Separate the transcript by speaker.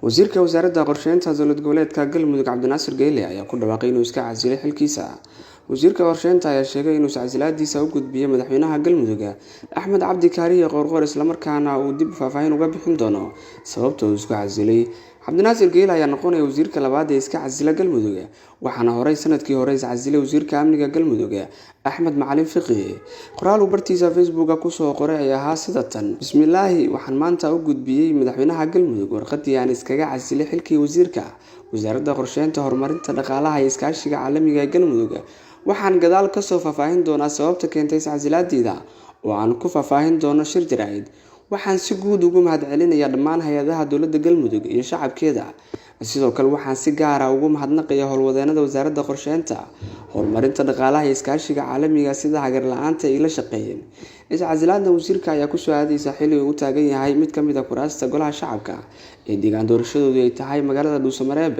Speaker 1: Wasiirka Wasaaradda Qorsheynta Dowlad Goboleedka Galmudug Cabdinaasir Geyle ayaa ku dhawaaqay inuu iska casilay xilkiisa. Wasiirka Qorsheynta ayaa sheegay inuu iscasilaadiisa u gudbiyay Madaxweynaha Galmudug Axmed Cabdi Kaariye Qoorqoor, islamarkaana uu dib faahfaahin uga bixin doono sababta uu isku casilay. Cabdinaasir Geyle ayaa noqonaya wasiirka labaad ee iska casila Galmudug, waxaana horey sanadkii hore iscasilay Wasiirka Amniga Galmudug Axmed Macalin Fiqi. Qoraal uu bartiisa Facebook kusoo qoray ayaa ahaa sida tan: Bismillaahi, waxaan maanta u gudbiyay Madaxweynaha Galmudug warqadii aan iskaga casilay xilkii wasiirka Wasaaradda Qorsheynta, Horumarinta Dhaqaalaha iyo Iskaashiga Caalamiga ee Galmudug. Waxaan gadaal kasoo faahfaahin doonaa sababta keentay iscasilaadeyda oo aan ku faahfaahin doono shir jaraa'id. Waxaan si guud ugu mahadcelinayaa dhammaan hay'adaha dowladda Galmudug iyo shacabkeeda. Sidoo kale waxaan si gaar ah ugu mahadnaqayaa howlwadeenada Wasaaradda Qorsheynta, Horumarinta Dhaqaalaha iyo Iskaashiga Caalamiga sida hagar la'aanta ay ila shaqeeyeen. Iscasilaadda wasiirka ayaa kusoo aadaysa xilli uu u taagan yahay mid ka mid ah kuraasta Golaha Shacabka ee deegaan doorashadoodu ay tahay magaalada Dhuusamareeb.